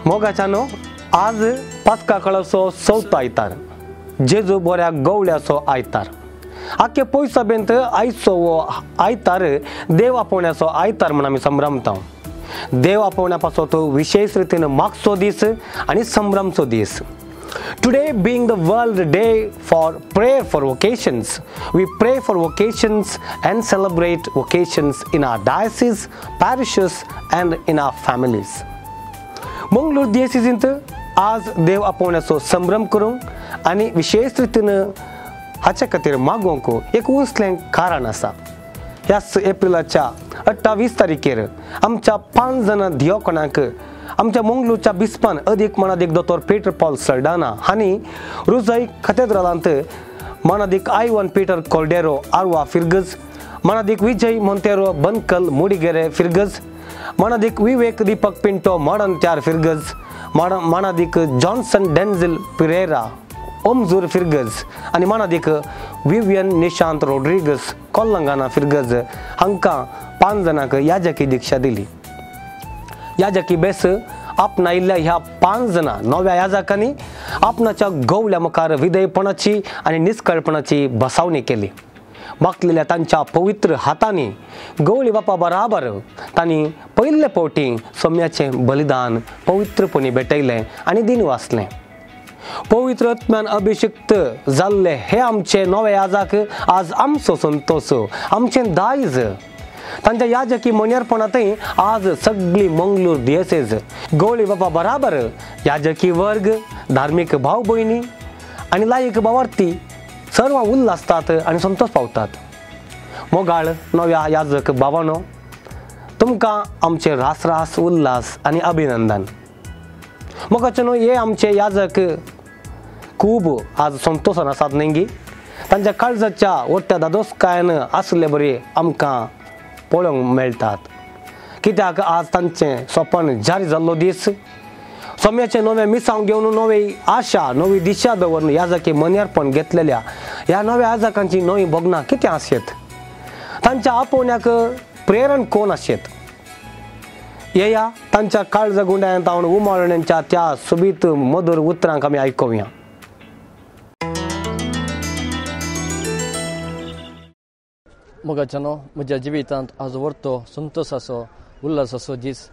मोगाच्यानो आज पास्का काळाचो चवथो आयतार, जेजू बऱ्या गवळ्याचो आयतार। आख्खे पयसबेंत आयचो हो आयतार देव आपोवण्याचो आयतार म्हूण आमी संभ्रमता। देव आपोवण्या पासत विशेष रितीन मागचो दीस आनी संभ्रमचो दीस। Today being the World Day for Prayer for Vocations, we pray for vocations and celebrate vocations in our diocese, parishes and in our families. Mangalore diocese आज देव आपोवण्याचो संभ्रम करूंक आनी विशेष रितीन हाचे खातीर मागोवंक एक उंचलें कारण आसा। ह्याच एप्रिलाच्या 28 तारखेर आमच्या 5 जाणां दियोकोणाक आमच्या मंगळूरच्या बिस्पान अदीक मानादीक दोतोर पीटर पॉल सल्डाना हांणी रुजय कथेद्रालांत मानादीक आयवन पीटर कोल्डेरो आरवा फिरगज, मानादीक विजय मोंतेरो बनकल मुडिगेरे फिरगज, मानादीक विवेक दीपक पिंटो माडनत्यार फिरगज, मानादीक जॉन्सन डेन्झिल पिरेरा ओमजूर फिरगज आनी मानादीक विवियन निशांत रोड्रिगस कोल्लंगाना फिरगज हांकां 5 जाणांक याजकी दीक्षा दिली। याजकी बेस आपणायिल्ल्या ह्या 5 जाणां नव्या याजकांनी आपणाच्या गवल्या मुखार विधेयपणाची आनी निस्कळपणाची बसावणी केली। मागलेल्या तांच्या पवित्र हातांनी गवळी बापा बराबर तांणी पयले फावटी सोम्याचें बलिदान पवित्रपणी भेटयलें आनी दिन वाचलें। पवित्र आत्म्यान अभिषिक्त जाल्ले हे आमचे नवे याजक आज आमचो संतोष, आमचें दायज। तांच्या याजकी मनेरपणांतय आज सगळी मंगळूर दियसेज गवळी बापा बराबर याजकी वर्ग, धार्मीक भाव भयणी आनी लायक भावार्थी सर्व उल्हासतात आनी संतोष पावतात। मोगाळ नव्या याजक भावानो, तुमकां आमचे रास रास उल्हास आनी अभिनंदन। मोगाचें न्हू हे आमचे याजक खूब आज संतोशान आसात न्ही गी, तांच्या काळजाच्या वट्ट्या दादोसकायन आसले बरी आमकां पळोवंक मेळटात। कित्याक आज तांचें सपन जारी जाल्लो दीस, सोम्याचें नवें मिसांव घेवन नवी आशा नवी दिशा दवरून याजकी मनेरपण घेतलेल्या ह्या नव्या याजकांची नवी भोगणां कितें आसत, तांच्या आपोवण्याक प्रेरण कोण आसत, येया तांच्या काळजा गुंड्यान तावन उमाळण्यांच्या त्या सोबीत मधुर उतरांक आमी आयकुया। मोगाच्यानो, म्हज्या जिवितांत आज व्हरतो संतोषाचो उल्हासाचो दीस।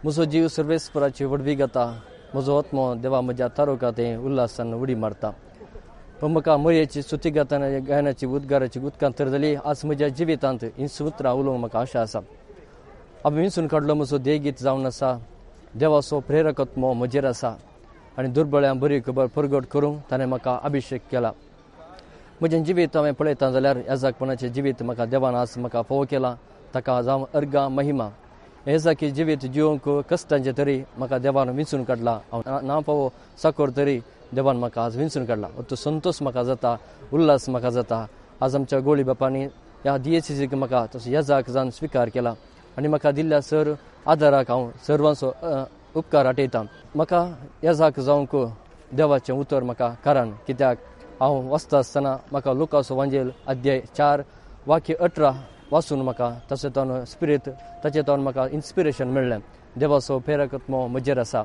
म्हजो जीव सर्वेस्पराची व्हडवी गाता, म्हजो आत्मो देवा म्हज्या तारुका ते उल्हासान उडी मारता। पूण म्हाका मरयेची स्तुती गातना गायनाची उद्गाराची उदकांतर जाली। आज म्हज्या जिवितांत हीं उतरां उलोवंक म्हाका आशा आसा। हांवें विंचून काडलो म्हजो देगीत जावन आसा, देवाचो प्रेरक आत्मो म्हजेर आसा आनी दुर्बळ्यां बरी खबर परगट करूंक ताणें म्हाका अभिशेक केला। म्हजें जिवीत हांवें पळयता जाल्यार याजकपणाचें जिवीत म्हाका देवान आज म्हाका फावो केलां, ताका जावं अर्गां महिमा। याजकी जिवीत जिवंक कश्टांचें तरी म्हाका देवान विंचून काडला, हांव ना फावो साकोर तरी देवान म्हाका आज विंचून काडला। तो संतोष म्हाका जाता, उल्हास म्हाका जाता। आज आमच्या गोळी बापांनी ह्या दियेसीक म्हाका तसो याजक जावन स्विकार केला आनी म्हाका दिल्ल्या सर आदाराक हांव सर्वांचो उपकार आठयतां। म्हाका याजक जावंक देवाचें उतर म्हाका कारण, कित्याक हांव वाचता आसतना म्हाका लुकासो वांजेल अध्याय 4 वाक्य 18 वाचून म्हाका ताचें तावन स्पिरीत ताचें तावन म्हाका इन्स्पिरेशन मेळ्ळें। देवाचो प्रेरकत्मो म्हजेर आसा।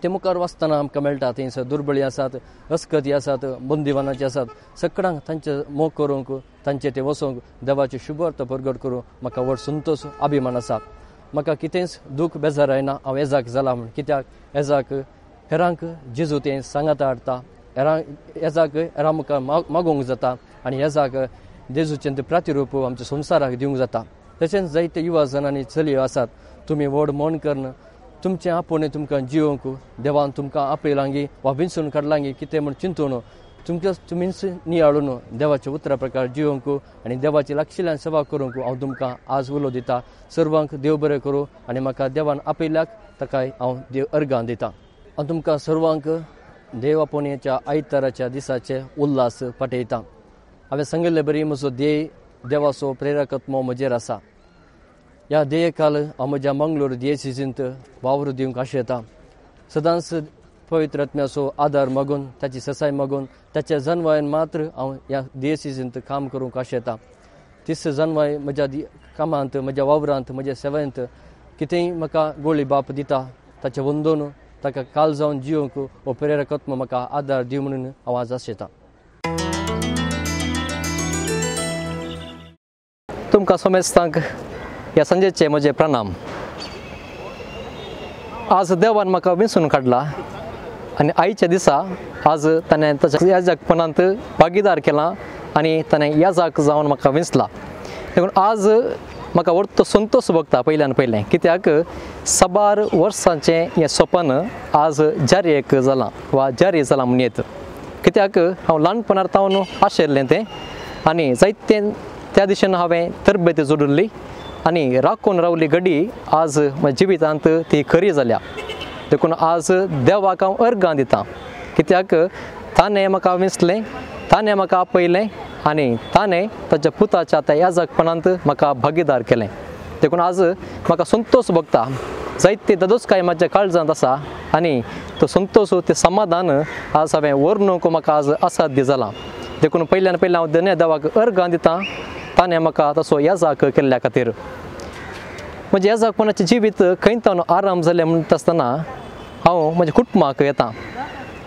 ते मुखार वाचतना आमकां मेळटा थंयसर दुर्बळी आसात, अस्कती आसात, बंदिवानाचे आसात, सगळ्यांक तांचे मोग करूंक तांचे ते वचोंक देवाचे शुभर्थ परगट करूंक म्हाका व्हड संतोष अभिमान आसा। म्हाका कितेंच दूख बेजार आयना हांव एजाक जाला म्हूण, कित्याक एजाक हेरांक जेजू तें सांगाता हाडटा, हेरांक एजाक हेरां मुखार मागोवंक जाता आनी एजाक जेजूचें तें प्रतिरूप आमच्या संवसाराक दिवंक जाता। तशेंच जायते युवा जाण आनी चलयो आसात, तुमी व्हड मन करून तुमचें आपोवणें तुमकां जिवंक देवान तुमकां आपयलांगी वा विंचून काडलांगी कितें म्हूण चिंतून तुमकां तुमीच नियाळून देवाच्या उतरा प्रकार जिवंक आनी देवाची लागशिल्ल्यान सेवा करूंक हांव तुमकां आज उलो दिता। सर्वांक देव बरें करूं आनी म्हाका देवान आपयल्याक ताकाय हांव देव अर्गां दिता। हांव तुमकां सर्वांक देव आपोवण्याच्या आयताराच्या दिसाचे उल्हास पाठयता। हांवें सांगिल्ले बरी म्हजो ध्येय देवाचो प्रेरकत्मो म्हजेर आसा। ह्या ध्येयकाल हांव म्हज्या मंगळूर दियेसींत वावर दिवंक आशेता। सदांच पवित्र आत्म्याचो आदार मागून ताची ससाय मागून ताच्या जनवायन मात्र हांव ह्या दियेसींत काम करूंक आशेता। तीस जनवाय म्हज्या कामांत, म्हज्या वावरांत, म्हज्या सेवेंत कितेंय म्हाका गोळी बाप दिता ताचें वंदून ताका काल जावन जिवंक हो प्रेरक आत्मो म्हाका आदार दिवं म्हणून हांव आज आशेतां. तुमकां समेस्तांक ह्या सांजेचे म्हजे प्रणाम. आज देवान म्हाका वेंचून काडला आनी आयच्या दिसा आज ताणें ताच्या याजकपणांत भागीदार केला आनी ताणें याजक जावन म्हाका वेंचला. देखून आज म्हाका व्हडलो संतोश भोगता पयल्यान पयलें, कित्याक साबार वर्सांचें हें सपन आज जारी जालां वा जारी जालां म्हूण येत. कित्याक हांव ल्हानपणार तावन आशिल्लें तें आनी जायते त्या दिशेन हांवें तरबेत जोडिल्ली आनी राखून रावली घडी आज म्हज्या जिवितांत ती खरी जाल्या. देखून आज देवाक हांव अर्गां दितां, कित्याक ताणें म्हाका वेंचलें, ताणें म्हाका आपयलें आनी ताणें ताच्या पुताच्या त्या याजकपणांत म्हाका भागीदार केलें. देखून आज म्हाका संतोश भोगता, जायते ददोसकाय म्हज्या काळजांत आसा आनी तो संतोश तें समाधान आज हांवें व्हरनूक म्हाका आज असाध्य जालां. देखून पयल्यान पयलें हांव धन्य देवाक अर्गां दितां, ताणें म्हाका तसो याजक केल्ल्या खातीर. म्हजें याजकपणाचें जिवीत खंय तावन आराम जालें म्हणटा आसतना हांव म्हज्या कुटुंबाक येता,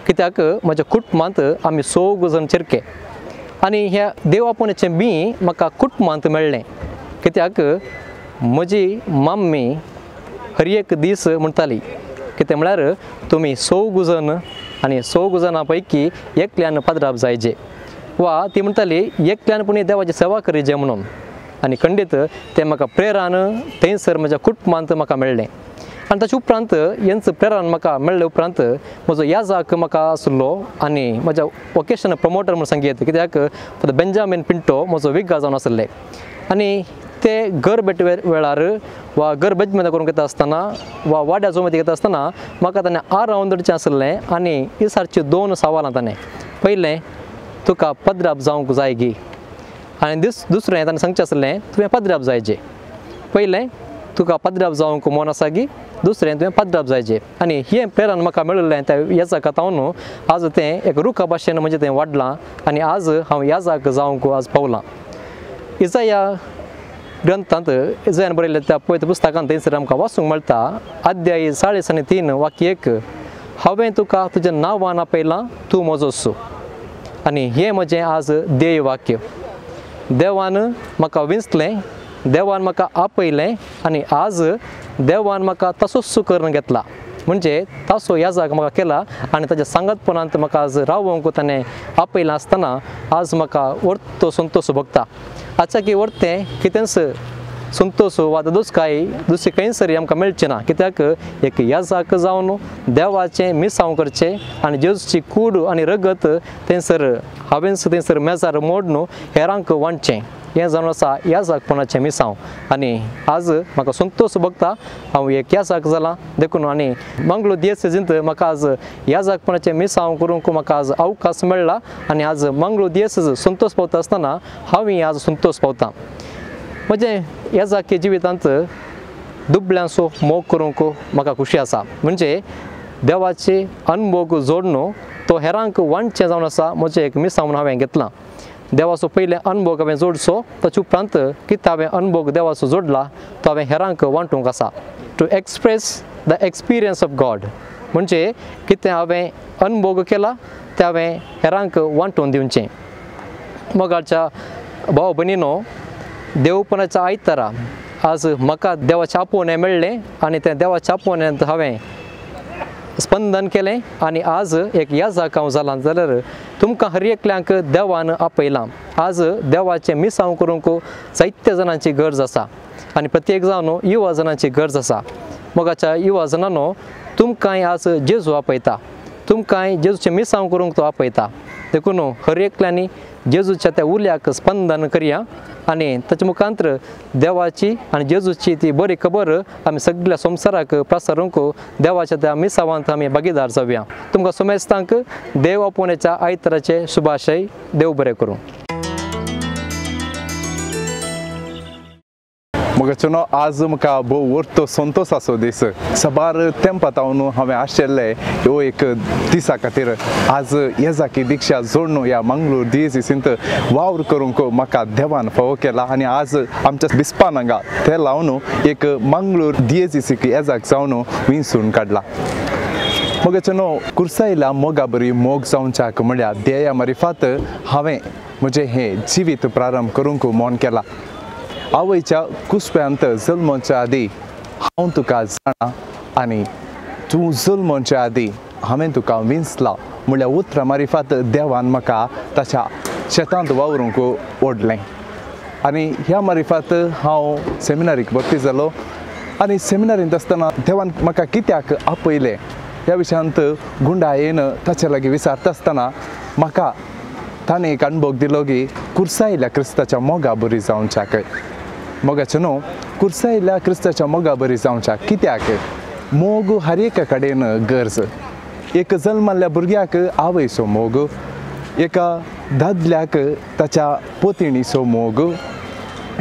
कित्याक म्हज्या कुटुंबांत आमी सगळे जाण चिरके आनी ह्या देवापणाचें बीं म्हाका कुटुंबांत मेळ्ळें. कित्याक म्हजी मम्मी हर एक दीस म्हणटाली, कितें म्हळ्यार तुमी सगळे जाण आनी सगळे जाणां पैकी एकल्यान पाद्राप जायजे, वा ती म्हणटाली एकल्यान पूण देवाची सेवा करीजे म्हणून. आनी खंडीत तें म्हाका प्रेरान थंयसर म्हज्या कुटुंबांत म्हाका मेळ्ळें. आनी ताचे उपरांत हेंच प्रेरान म्हाका मेळ्ळे उपरांत म्हजो याजक म्हाका आसलो आनी म्हज्या वोकेशन प्रमोटर म्हूण सांगयत, कित्याक फादर बेंजामीन पिंटो म्हजो विगा जावन आसले आनी ते घर भेट वेळार वा घर बेजमेंत करूंक येता आसतना वा वाड्या जोमती घेता आसतना म्हाका ताणें आरावन दवरचें आसलें. आनी ही दोन सवालां ताणें, पयलें तुका पद्राप जावंक जाय गी, आनी दुसरें ताणें सांगचें आसलें तुवें पद्राप जायचे. पयलें तुका पद्राप जावंक मन आसा गी, दुसरें तुवें पद्राप जायचे. आनी हें प्रेरण म्हाका मेळिल्लें त्या याजका तावन आज तें एक रुखा भाशेन म्हजें तें वाडलां आनी आज हांव याजक जावंक आज पावलां. इजाया ग्रंथांत इजायान बरयल्ल्या त्या पवित्र पुस्तकांत थंयसर आमकां वाचूंक मेळटा, अध्याय 40 आनी 3 वाक्य 1, हांवें तुका तुज्या नांवान आपयलां, तूं म्हजो. आनी हें म्हजें आज ध्येय वाक्य. देवान म्हाका वेंचलें, देवान म्हाका आपयलें आनी आज देवान म्हाका तसोच करून घेतला, म्हणजे तासो याजक म्हाका केला आनी ताच्या सांगातपणांत म्हाका आज रावोंक ताणें आपयलां आसतना आज म्हाका व्हडलो संतोश भोगता. आचाकी व्हडतें कितेंच संतोश वा ददोसकाय दुसरी खंयसर आमकां मेळचें ना, कित्याक एक याजक जावन देवाचें मिसांव करचें आनी जेजूची कूड आनी रगत थंयसर हांवेंच थंयसर मेजार मोडून हेरांक वांटचें, हें जावन आसा याजकपणाचें मिसांव. आनी आज म्हाका संतोश भोगता, हांव एक याजक जालां. देखून आनी मंगळूर दियेसेजींत म्हाका आज याजकपणाचें मिसांव करूंक म्हाका आज अवकाश मेळ्ळा आनी आज मंगळूर दियेसेज संतोश पावता आसतना हांवूय आज संतोश पावता. म्हजें याजकी जिवितांत दुबळ्यांचो मोग करूंक म्हाका खुशी आसा, म्हणजे देवाचे अनभोग जोडून तो हेरांक वांटचें जावन आसा म्हजें एक मिसांव म्हणून हांवें घेतलां. देवाचो पयलें अनभोग हांवें जोडचो, ताचे उपरांत कितें हांवें अनभोग देवाचो जोडला तो हांवें हेरांक वांटूंक आसा. To express the experience of God, म्हणजे कितें हांवें अनभोग केला तें हांवें हेरांक वांटून दिवचें. मोगाच्या भाव भयणीनो, देवपणाच्या आयतारा आज म्हाका देवाचें आपोवणें मेळ्ळें आनी तें देवाच्या आपोवण्यांत हांवें स्पंदन केलें आनी आज एक याजक हांव जालां. जाल्यार तुमकां हर एकल्यांक देवान आपयलां. आज देवाचें मिसांव करूंक जायत्या जाणांची गरज आसा आनी प्रत्येक जावन युवा जाणांची गरज आसा. मोगाच्या युवा जाणांनो, तुमकांय आज जेजू आपयता, तुमकांय जेजूचें मिसांव करूंक तो आपयता. देखून हर एकल्यांनी जेजूच्या त्या उल्याक स्पंदन करया आनी ताच्या मुखांतर देवाची आनी जेजूची ती बरी खबर आमी सगळ्या संवसाराक प्रसारूंक देवाच्या त्या मिसावांत आमी भागीदार जावया. तुमकां समेस्तांक देव आपोवण्याच्या आयताराचे शुभाशय. देव बरें करूं. म्हज्याचो आज म्हाका भोव व्हडलो संतोश आसो दीस. साबार तेंपा तावन हांवें आशिल्लें ह्यो एक दिसा खातीर आज येजाकी दीक्षा जोडून ह्या मंगळूर दियेसींत वावर करूंक म्हाका देवान फावो केला आनी आज आमच्या बिस्पान हांगा ते लावन एक मंगळूर दियेसीक येजाक जावन विंचून काडला. मोगाचें न्हू कुर्सायल्या मोगा बरी मोग जावच्याक म्हळ्यार ध्येया मारिफात हांवें म्हजें हें जिवीत प्रारंभ करूंक मन केलां. आवयच्या कुसप्यांत जल्मच्या आदी हांव तुका जाणा आनी तूं जल्मच्या आदी हांवें तुका विंचला म्हळ्यार उतरां मारिफात देवान म्हाका ताच्या शेतांत वावरूंक ओडलें. आनी ह्या मारिफात हांव सेमिनारीक भरती जालो आनी सेमिनारींत आसतना देवान म्हाका कित्याक आपयलें ह्या विशयांत गुंडायेन ताचे लागीं विचारता आसतना म्हाका ताणें एक अणभव दिलो की कुर्सायल्या क्रिस्ताच्या मोगा बरी जावच्याक. मोगाचें न्हू कुर्सायल्या क्रिस्ताच्या मोगा बरी जावच्याक कित्याक मोग हर एका कडेन गरज. एक जल्माल्ल्या भुरग्याक आवयचो मोग, एका दादल्याक ताच्या पोतिणीचो मोग,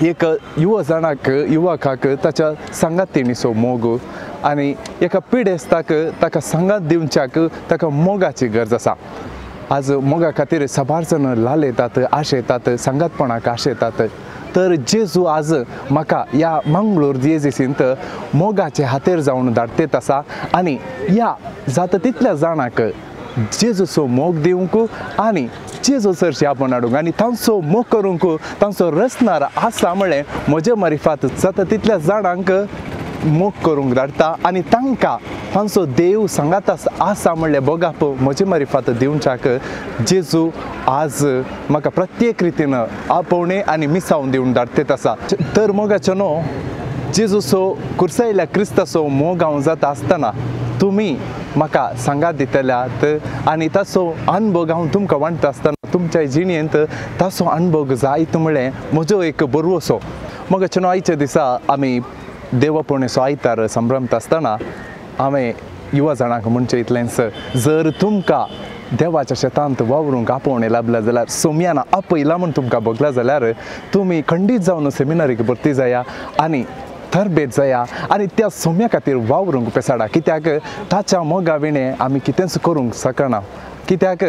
एक युवा जाणाक युवकाक ताच्या सांगातिणीचो मोग आनी एका पिडेस्ताक ताका सांगात दिवच्याक ताका मोगाची गरज आसा. आज मोगा खातीर साबार जाण लालयतात, आशेतात, सांगातपणाक आशेतात. तर जेजू आज म्हाका ह्या मंगळूर दियेजीसींत मोगाचे हातेर जावन धाडतेत आसा आनी ह्या जाता तितल्या जाणांक जेजूचो मोग दिवंक आनी जेजू सरशी आपोवन हाडूंक आनी तांचो मोग करूंक तांचो रचणार आसा म्हळें म्हजे मारिफात जाता तितल्या जाणांक मोग करूंक धाडटा आनी तांकां तांचो देव सांगात आसा म्हणलें बोगाप म्हजे मारिफात दिवच्याक जेजू आज म्हाका प्रत्येक रितीन आपोवणें आनी मिसावन दिवन धाडतेत आसा. तर मोगाचें न्हू जेजूचो कुर्सायल्या क्रिस्ताचो मोग हांव जाता आसतना तुमी म्हाका सांगात दितल्यात आनी ताचो अणभव हांव तुमकां वांट्टा आसतना तुमच्या जिणेंत ताचो अणभव जायत म्हळें म्हजो एक बरवसो. मोगाचें न्हू आयच्या दिसा आमी देवापणेचो आयतार संभ्रमता आसतना हांवें युवा जाणांक म्हणचें इतलेंच, जर तुमकां देवाच्या शेतांत वावरूंक आपोवणें लाबलां जाल्यार, सोम्यान आपयलां म्हूण तुमकां भोगलां जाल्यार तुमी खंडीत जावन सेमिनारीक भरती जाया आनी तरबेत जाया आनी त्या सोम्या खातीर वावरूंक पेसाडा. कित्याक ताच्या मोगा विणें आमी कितेंच करूंक शकना. कित्याक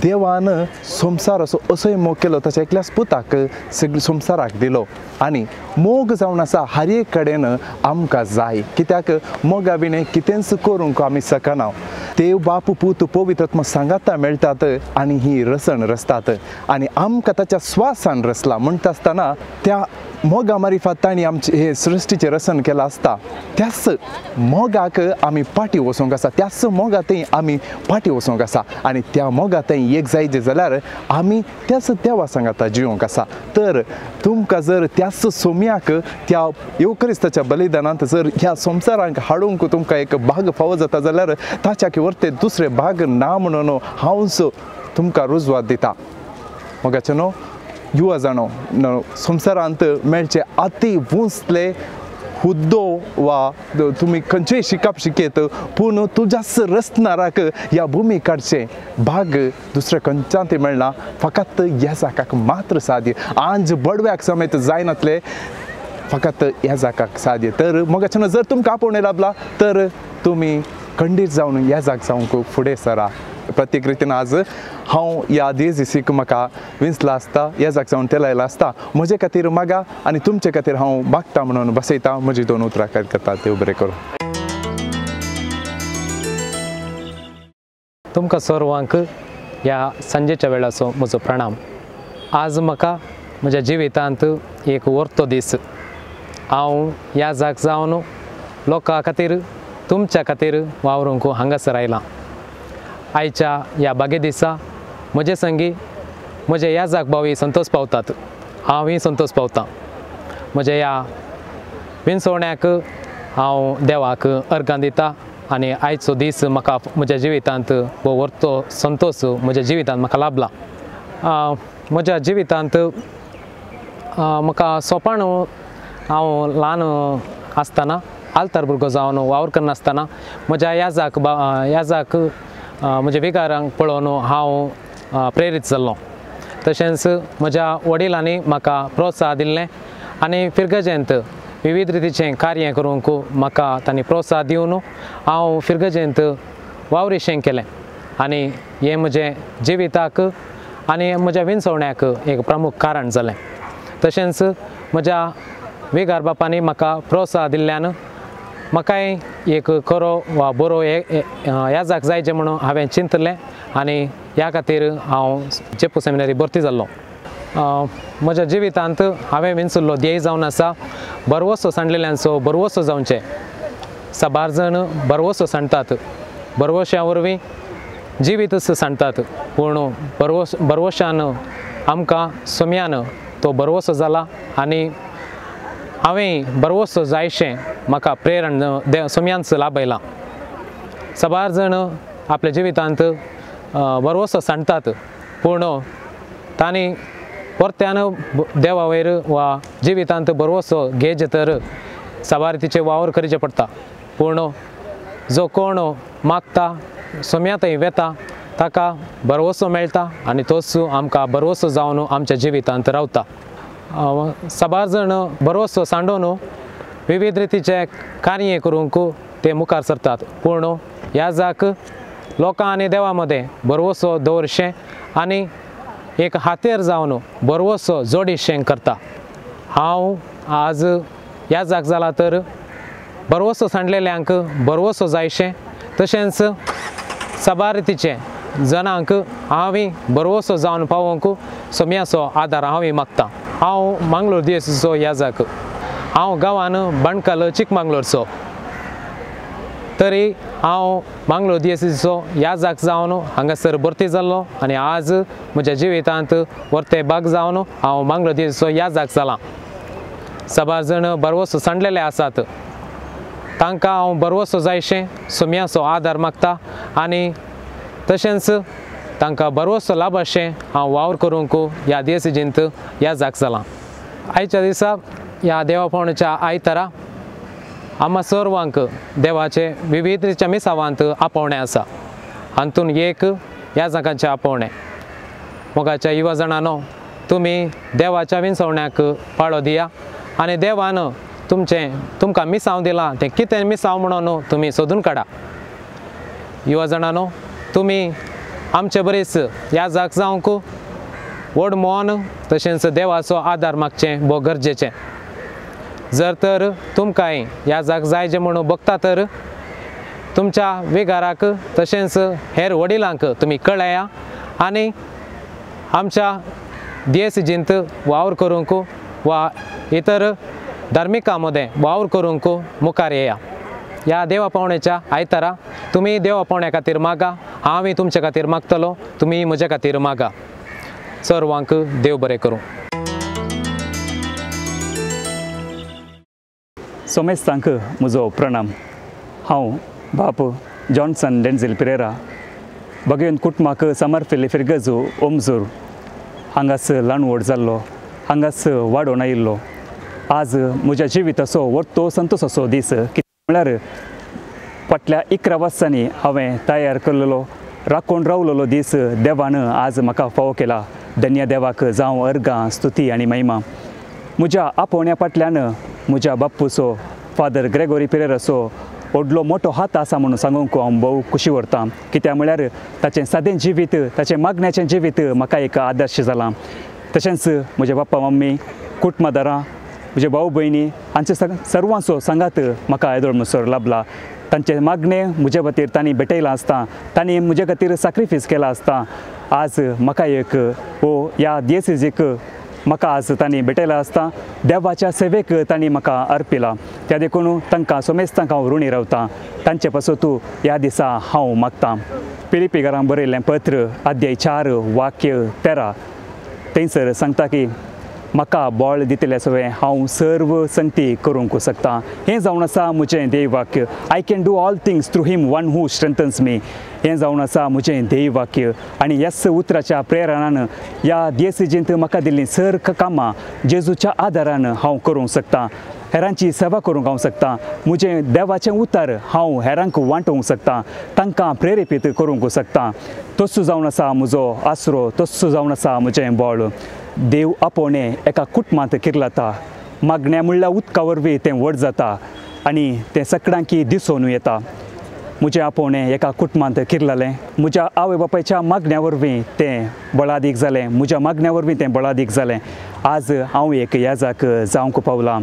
देवान संवसार असो असोय मोग केलो ताच्या एकल्याच पुताक सगळ्या संवसाराक दिलो आनी मोग जावन आसा हर एक कडेन आमकां जाय. कित्याक मोगा विणें कितेंच करूंक आमी शकना. देव बाप पूत पवित्र आत्मा सांगाता मेळटात आनी ही रसण रचतात आनी आमकां ताच्या स्वासान रचला म्हणटा आसतना त्या मोगा मारिफात तांणी आमचें हे सृश्टीचें रसन केलां आसता त्याच मोगाक आमी फाटीं वचूंक आसा, त्याच मोगांतय आमी फाटीं वचूंक आसा आनी त्या मोगांतय एक जायचे जाल्यार आमी त्याच देवा सांगाता जिवंक आसा. तर तुमकां जर त्याच सोम्याक त्या येवक्रिस्ताच्या बलिदानांत जर ह्या संवसारांक हाडूंक तुमकां एक भाग फावो जाता जाल्यार ताच्या वरते दुसरे भाग ना म्हणून हांवच तुमकां रुजवात दिता. मोगाचें न्हू युवा जाणो संवसारांत मेळचे अती उंचले हुद्दो वा तुमी खंयचेय शिकप शिकयत पूण तुज्याच रचणाराक ह्या भुमी काडचें भाग दुसऱ्या खंयच्यान मेळना, फकत ह्या जाकाक मात्र साध्य. आंज बडव्याक समेत जायनातले फकत ह्या जाकाक साध्य. तर मोगाचें न्हू जर तुमकां आपोवणें लाबलां तर तुमी खंडीत जावन ह्या जाग जावंक फुडें सरा. प्रत्येक रितीन आज हांव ह्या दियेजीसीक म्हाका विंचला आसता, ह्या जाग जावन तेलायला आसता म्हजे खातीर मागा आनी तुमचे खातीर हांव मागता म्हणून बसयता. म्हजी दोन उतरां करता. देव बरें करूं. तुमकां सर्वांक ह्या सांजेच्या वेळाचो म्हजो प्रणाम. आज म्हाका म्हज्या जिवितांत एक वर्तो दीस. हांव ह्या जाग जावन लोकां खातीर तुमच्या खातीर वावरूंक हांगासर आयलां. आयच्या ह्या बागे दिसा म्हजे संगी म्हजे ह्या जाग भावूय संतोष पावतात, हांवूय संतोष पावतां. म्हज्या ह्या विंचवण्याक हांव देवाक अर्गां दिता आनी आयचो दीस म्हाका म्हज्या जिवितांत हो वर्तो संतोष म्हज्या जिवितांत म्हाका लाभला. म्हज्या जिवितांत म्हाका सोंपण हांव ल्हान आसतना आल्तार भुरगो जावन वावर करनासतना म्हज्या याजाक म्हज्या विगारांक पळोवन हांव प्रेरीत जाल्लो. तशेंच म्हज्या वडिलांनी म्हाका प्रोत्साहन दिल्लें आनी फिरगजेंत विविध रितीचें कार्य करूंक म्हाका तांणी प्रोत्साहन दिवन हांव फिरगजेंत वावरिशें केलें आनी हें म्हजें जिविताक आनी म्हज्या विंचवण्याक एक प्रमुख कारण जालें. तशेंच म्हज्या विगार बापांनी म्हाका प्रोत्साहन दिल्ल्यान म्हाकाय एक खरो वा बरो याजाक जायचें म्हणून हांवें चिंतलें आनी ह्या खातीर हांव जेपू सेमिनरी भरती जाल्लो. म्हज्या जिवितांत हांवें विंचुल्लो ध्येय जावन आसा बरवसो सांडलेल्यांचो बरवसो जावचें. साबार जाण बरवसो सांडटात, बरवश्या वरवीं जिवीतच सांडटात, पूण बरवशान आमकां सोम्यान तो बरवसो जाला आनी हांवें बरवसो जायशें म्हाका प्रेरण सोम्यानच लाभयलां. साबार जाण आपल्या जिवितांत बरवसो सांडटात, पूण तांणी परत्यान देवा वयर वा जिवितांत बरवसो घेयचे तर साबार तिचे वावर करचें पडटा. पूण जो कोण मागता सोम्या थंय वेता ताका बरवसो मेळटा आनी तोच आमकां बरवसो जावन आमच्या जिवितांत रावता. साबार जाण बरवसो सांडोवन विविध रितीचे कार्य करूंक ते मुखार सरतात, पूण ह्या जाक लोकां आनी देवा मदें बरवसो दवरचें आनी एक हातेर जावन बरवसो जोडीशें करता. हांव आज ह्या जाक जाला तर बरवसो सांडलेल्यांक बरवसो जायशें, तशेंच साबार रितीचें जणांक हांव बरवसो जावन पावोवंक सोम्याचो आदार हांव मागता. हांव मांगलोर दियेसीचो याजाक. हांव गांवान बाणकाल चिकमांगलोरचो, तरी हांव मांगलोर दियेसीचो याजाक जावन हांगासर भरती जाल्लो आनी आज म्हज्या जिवितांत वर्ते भाग जावन हांव मांगलोर दियेसीचो याजाक जाला. साबार जाण बरवसो सांडलेले आसात, तांकां हांव बरवसो जायशें सोम्याचो आदार मागता आनी तशेंच तांकां बरवसो लाभाशें हांव वावर करूंक ह्या दियेसीजींत याजाक जाला. आयच्या दिसा ह्या देवा पावण्याच्या आयतारा आम्हा सर्वांक देवाचे विविध रितीच्या मिसावांत आपोवणें आसा. हातूंत एक याजकांचें आपोवणें. मोगाच्या युवा जाणांनो, तुमी देवाच्या विंचवण्याक पाळो दिया आनी देवान तुमचें तुमकां मिसांव दिलां तें कितें मिसांव म्हणून तुमी सोदून काडा. युवा जाणांनो, तुमी आमचे बरीच याजक जावंक व्हड मन तशेंच देवाचो आदार मागचें भोव गरजेचें. जर तर तुमकांय याजक जाय जें म्हणून बगता तर तुमच्या विगाराक तशेंच हेर वडिलांक तुमी कळया आनी आमच्या दियेसीजींत वावर करूंक वा इतर धार्मिकां मदें वावर करूंक मुखार येया. ह्या देवा पावण्याच्या आयतारा तुमी देवा पावण्या खातीर मागा, हांवूय तुमचे खातीर मागतलो, तुमी म्हज्या खातीर मागा. सर्वांक देव बरें करूं. सोमेस्तांक म्हजो प्रणाम. हांव बाप जॉन्सन डेन्झिल पिरेरा, बगेन कुटुंबाक समर्पिल्ले फिरगजू ओमजूर हांगास ल्हान व्हड जाल्लो, हांगास वाडोवन आयिल्लो. आज म्हज्या जिविताचो व्हडलो संतोसाचो दीस, कितें म्हळ्यार फाटल्या 11 वर्सांनी हांवें तयार केल्लो राखून रावलेलो दीस देवान आज म्हाका फावो केला. धन्य देवाक जावं अर्गां स्तुती आनी महिमा. म्हज्या आपोवण्या फाटल्यान म्हज्या बाप्पूचो फादर ग्रेगोरी पिरेराचो व्हडलो मोठो हात आसा म्हणून सांगूंक हांव भोव खुशी व्हरतां. कित्याक म्हळ्यार ताचें सादें जिवीत, ताचें मागण्याचें जिवीत म्हाका एक आदर्श जालां. तशेंच म्हजे बाप्पा मम्मी, कुटुंबादारां, म्हजे भाव भयणी हांचे सर्वांचो सांगात म्हाका येदोळ म्हणसर लाभला. तांचें मागणें म्हजे खातीर तांणी भेटयलां आसता, तांणी म्हजे खातीर साक्रिफीस केलां आसता. आज म्हाका एक हो ह्या दियेसीजीक म्हाका आज तांणी भेटयलां आसता. देवाच्या सेवेक तांणी म्हाका अर्पिला, त्या देखून तांकां सोमेस्तांक हांव ऋणी रावतां. तांचे पासत ह्या दिसा हांव मागतां. पिलिपी घरां बरयल्लें पत्र अध्याय 4 वाक्य 13 थंयसर सांगता की म्हाका बळ दितलें सगळें हांव सर्व संगती करूंक शकता. हें जावन आसा म्हजें ध्येयवाक्य. I can do all things through him one who strengthens me. हें जावन आसा म्हजें ध्येयवाक्य. आनी ह्याच उतराच्या प्रेरणान ह्या दियेसीजींत म्हाका दिल्लीं सर कामां जेजूच्या आदारान हांव करूंक शकता. हेरांची सेवा करूंक हांव शकता. म्हजें देवाचें उतर हांव हेरांक वांटोवंक शकता, तांकां प्रेरेपीत करूंक शकता. तस्सो जावन आसा म्हजो आसरो, तस्सो जावन आसा म्हजें बळ. देव आपोवणें एका कुटुंबांत किर्लता, मागण्या म्हणल्यार उदका वरवीं तें व्हड जाता आनी तें सगळ्यांकी दिसून येता. म्हजें आपोवणें एका कुटुंबांत किर्ललें, म्हज्या आवय बापायच्या मागण्या वरवीं तें बळादीक जालें, म्हज्या मागण्या वरवीं तें बळादीक जालें. आज हांव एक याजाक जावंक पावलां.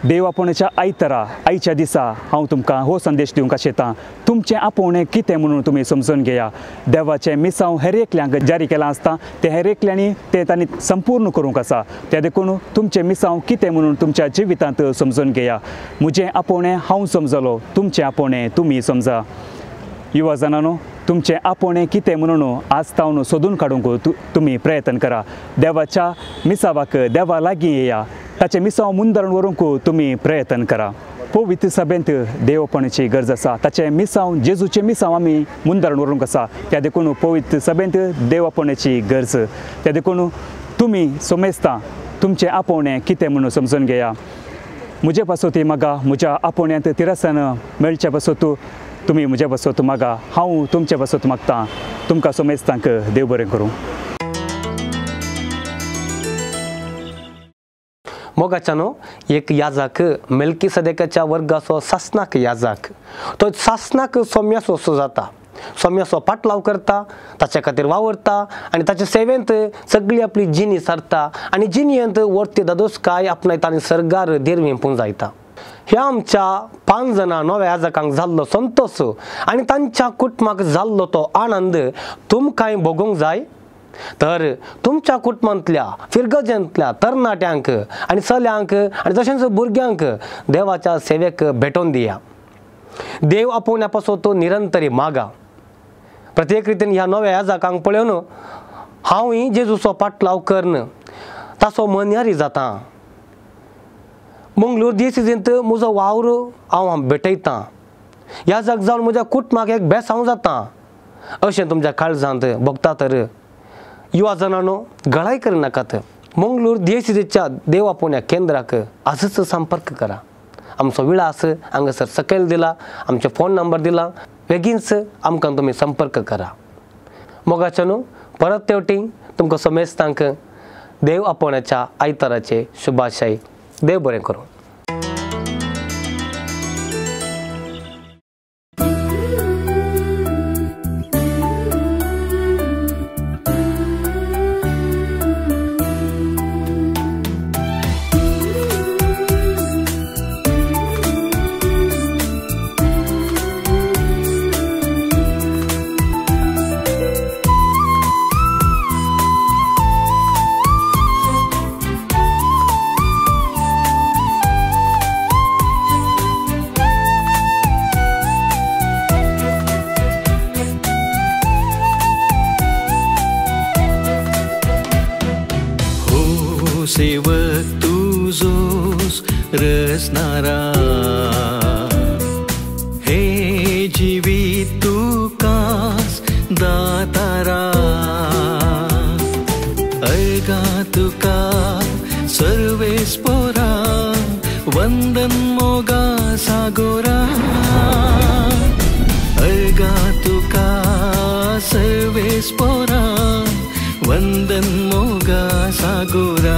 देव आपोवण्याच्या आयतारा आयच्या दिसा हांव तुमकां हो संदेश दिवंक आशेतां। तुमचें आपोवणें कितें म्हणून तुमी समजून घेया। देवाचें मिसांव हेर एकल्यांक जारी केलां आसता तें हेर एकल्यांनी तें तांणी संपूर्ण करूंक आसा। त्या देखून तुमचें मिसांव कितें म्हणून तुमच्या जिवितांत समजून घेया। म्हजें आपोवणें हांव समजलो, तुमचें आपोवणें तुमी समजा। युवा जाणांनो, तुमचें आपोवणें कितें म्हणून आज तावन सोदून काडूंक तुमी प्रयत्न करा। देवाच्या मिसावाक देवा लागीं येया, ताचें मिसांव मुंदारण व्हरूंक तुमी प्रयत्न करा। पवित्र सभेंत देवपणाची गरज आसा, ताचें मिसांव जेजूचें मिसांव आमी मुंदारण व्हरूंक आसा। त्या देखून पवित्र सभेंत देवपणाची गरज। त्या देखून तुमी सोमेस्ता तुमचें आपोवणें कितें म्हणून समजून घेया। म्हजे पासत मागा, म्हज्या आपोवण्यांत तिरसान मेळचे पासत तुमी म्हजे पासत मागा, हांव तुमचे पासत मागतां। तुमकां सोमेस्तांक देव बरें करूं। मोगाच्यानो, एक याजाक मेल्की सदेकाच्या वर्गाचो सासनाक याजाक, तो सासनाक सोम्यासो असो जाता, सोम्यासो पाटलाव करता, ताच्या खातीर वावरता आनी ताचे सेवेंत सगळी आपली जिणी सारता आनी जिणयेंत वर्ती दादोसकाय आपणायता आनी सर्गार देरवीं पुंजायता। ह्या आमच्या 5 जाणां नव्या याजकांक जाल्लो संतोस आनी तांच्या कुटुंबाक जाल्लो तो आनंद तुमकांय भोगूंक जाय तर तुमच्या कुटुंबांतल्या फिरगजेंतल्या तरणाट्यांक आनी चल्यांक आनी तशेंच भुरग्यांक देवाच्या सेवेक भेटोवन दिया। देव आपोवण्या पासून तो निरंतरी मागा। प्रत्येक रितीन ह्या नव्या याजकांक पळोवन हांवूय जेजूचो पाटलाव करून ताचो मनयारी जाता। मंगळूर दिसिजींत म्हजो वावर हांव भेटयतां, याजक जावन म्हज्या कुटुंबाक एक बेसांव जाता अशें तुमच्या काळजांत भोगता तर युवा जाणांनो गळाय करनाकात। मंगळूर दिसिजीच्या देव आपोवण्या केंद्राक आजच संपर्क करा। आमचो विळास हांगासर सकयल दिला, आमचो फोन नंबर दिला, बेगीनच आमकां तुमी संपर्क करा। मोगाच्यानो, परत तेवटी तुमकां समेस्तांक देव आपोवण्याच्या आयताराचे शुभाशय। देव बरें करूं। सेवक तुझोस रसनारा, हे जीवित तुकास दातारा, अर्गा तुका सर्वेस पोरा, वंदन मोगा सागोरा, अर्गा तुका सर्वेस पोरा, वंदन मोगा सागोरा।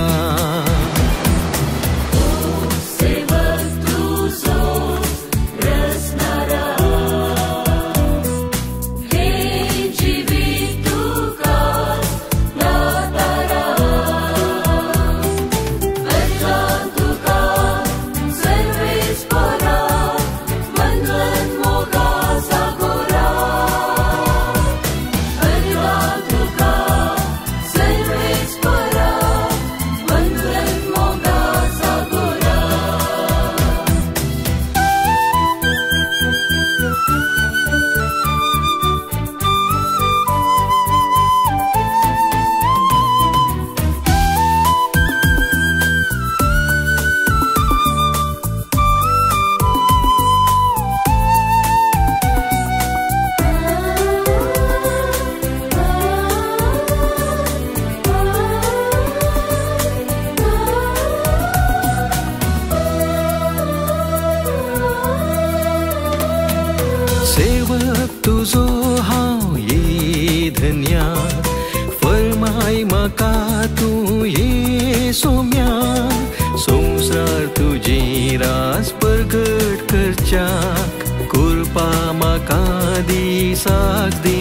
सेवक तुझो हांव ये धन्या, फरमाय म्हाका तूं ये सोम्या, संवसार तुजी रास प्रगट करच्याक, कृपा म्हाका दिसाक दी।